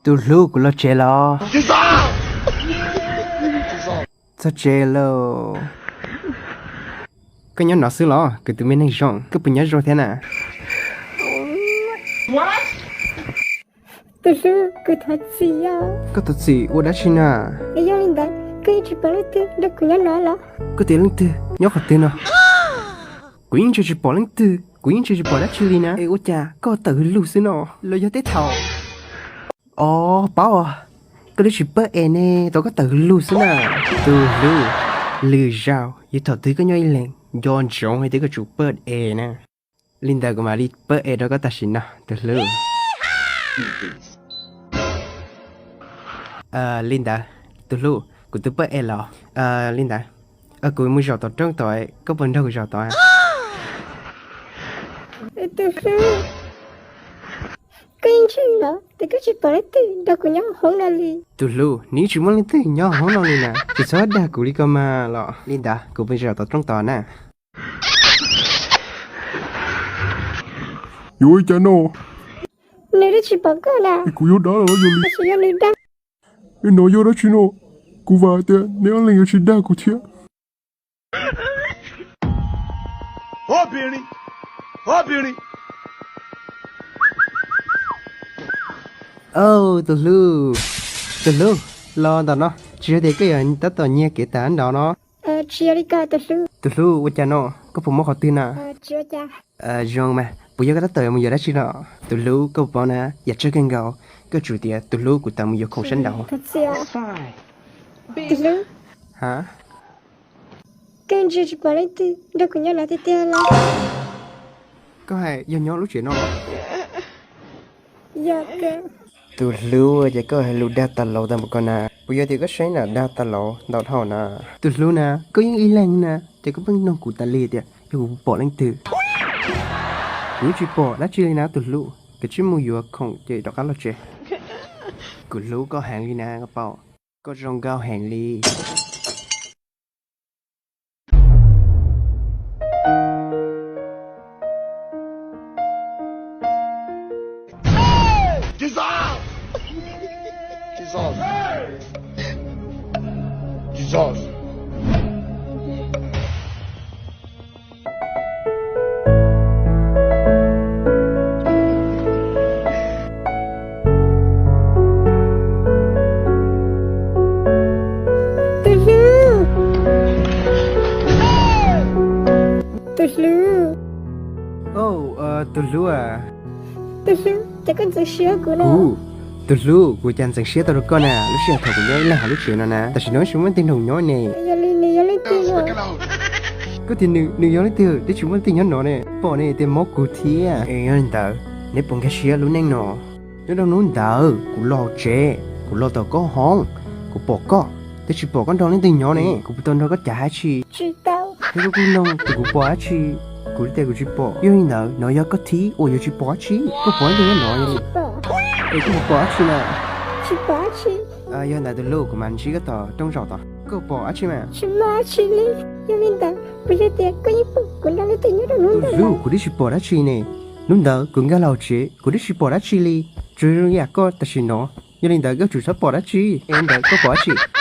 Tus hlub, kuv los tsev los. Txog tsev lauj. Koj nyob no xwb los? Kuv tus me neeg zoo, koj puas nyob zoo thiab na? Tus hlub, kuv thov txim os. Koj thov txim ua dab tsi na? Yog li ntawd koj yeej tsis pom leej twg nrog kuv nyob no los? Koj tias leej twg nyob qhov twg no? Kuv yeej tsis pom leej twg, kuv yeej tsis pom dab tsi li na. Es ua cas koj tawm hws lug xwb no? Los yog tej thaum... Os, paub os, koj twb tsis pab es ne, tau koj tawm hws lug xwb na. Tus hlub, lwm zaus yog thaum twg koj nyob ib leeg, nco ntsoov hais tias koj tsum pab es na. Li ntawd kuv mam li pab es rau koj tam sim no tus hlub. Li ntawd tus hlub, kuv twb pab es los. Li ntawd kuv mus zaum tom rooj tod, koj puas nrog kuv zaum tod? Tus hlub, koj yeej ntseeg los tias koj tsis pom leej twg nrog kuv nyob hauv no li. Tus hlub, nws yeej tsis muaj leej twg nyob hauv no li na, tsis txhob dag kuv li ko mas los. Li ntawd kuv mus zaum tom rooj tod na. Yuav ua cas no? Nws twb tsis pom koj na. Es kuv yuav dag los yog li? Tab sis yog nws dag. Es no yog dab tsi no? Kuv vam tias neb ob leeg yuav tsis dag kuv thiab. Au, tus hlub, tus hlub, los ntawm no, tsis yog tias koj yuav tab tom nyiag kev tas ntawm no? Tsis yog li ko tus hlub. Tus hlub, ua cas no, koj puas mob qhov twg na? Zoo mas, puas yog koj tab tom yuav mus yuav dab tsi no? Tus hlub, koj puas paub na, yam tsawg kawg nkaus, koj tsum tias tus hlub, kuv tau mus yuav khoom sab nraud. Tus hlub, ha, koj ntsia tsis pom leej twg nrog kuv nyob no tiag tiag los? Koj hais yog nyob lub tsev no? Yog tiag. Tus hlub, ces koj hais lus dag tas laus tas npaum ko na, puas yog tias koj saib na dag tas laus ntau dhau na? Tus hlub na, koj yeej ib leeg na, ces koj pheej nug kuv tas li tias yog kuv pom leej twg. Kuv yeej tsis pom dab tsi li na tus hlub, koj cia li mus yuav khoom ces rov qab los tsev. Kuv hlub koj heev li na, koj paub, koj zoo nkauj heev li. Tus hlub, tus hlub. Tus hlub, ces koj ntxeev siab kuv no? Kuv, tus hlub, kuv cas ntxeev siab tau rau koj na, lub sij hawm thaum kuv nyob ib leeg hauv lub tsev no na, tam sim no tsis muaj leej twg nrog nyob ne. Yog li nws yog leej twg? Koj tias nws yog leej twg, twb tsis muaj leej twg nyob no ne, pom ne tias mob kuv thiab. Es yog li ntawd, neb puas nkag siab lub neej no? Nyob rau hnub ntawd kuv los tsev, kuv los tom koj hoob, kuv pom koj, twb tsis pom koj nrog leej twg nyob ne, kuv puas tau nrog koj cav dab tsi? Tsis tau. Thiab koj kuj nug tias kuv pom dab tsi, kuv tias kuv tsis pom. Yog li ntawd no yog koj thib uas yuav tsis pom dab tsi, koj pom leej twg nyob no li? Es koj puas pom dab tsi na? Tsis pom dab tsi. Yog ntawd tus hlub, kuv mam ntsib koj tom rooj zaum tod, koj pom dab tsi mas? Tsis muaj dab tsi li. Yog li ntawd puas yog tias koj yeej pom kuv nrog leej twg nyob rau hnub ntawd? Tus hlub, kuv twb tsis pom dab tsi ne. Hnub ntawd kuv nkag los tsev kuv twb tsis pom dab tsi li, tsuas zoo yam koj tam sim no. Yog li ntawd koj tsum txhob pom dab tsi. Es ntawd koj pom dab tsi?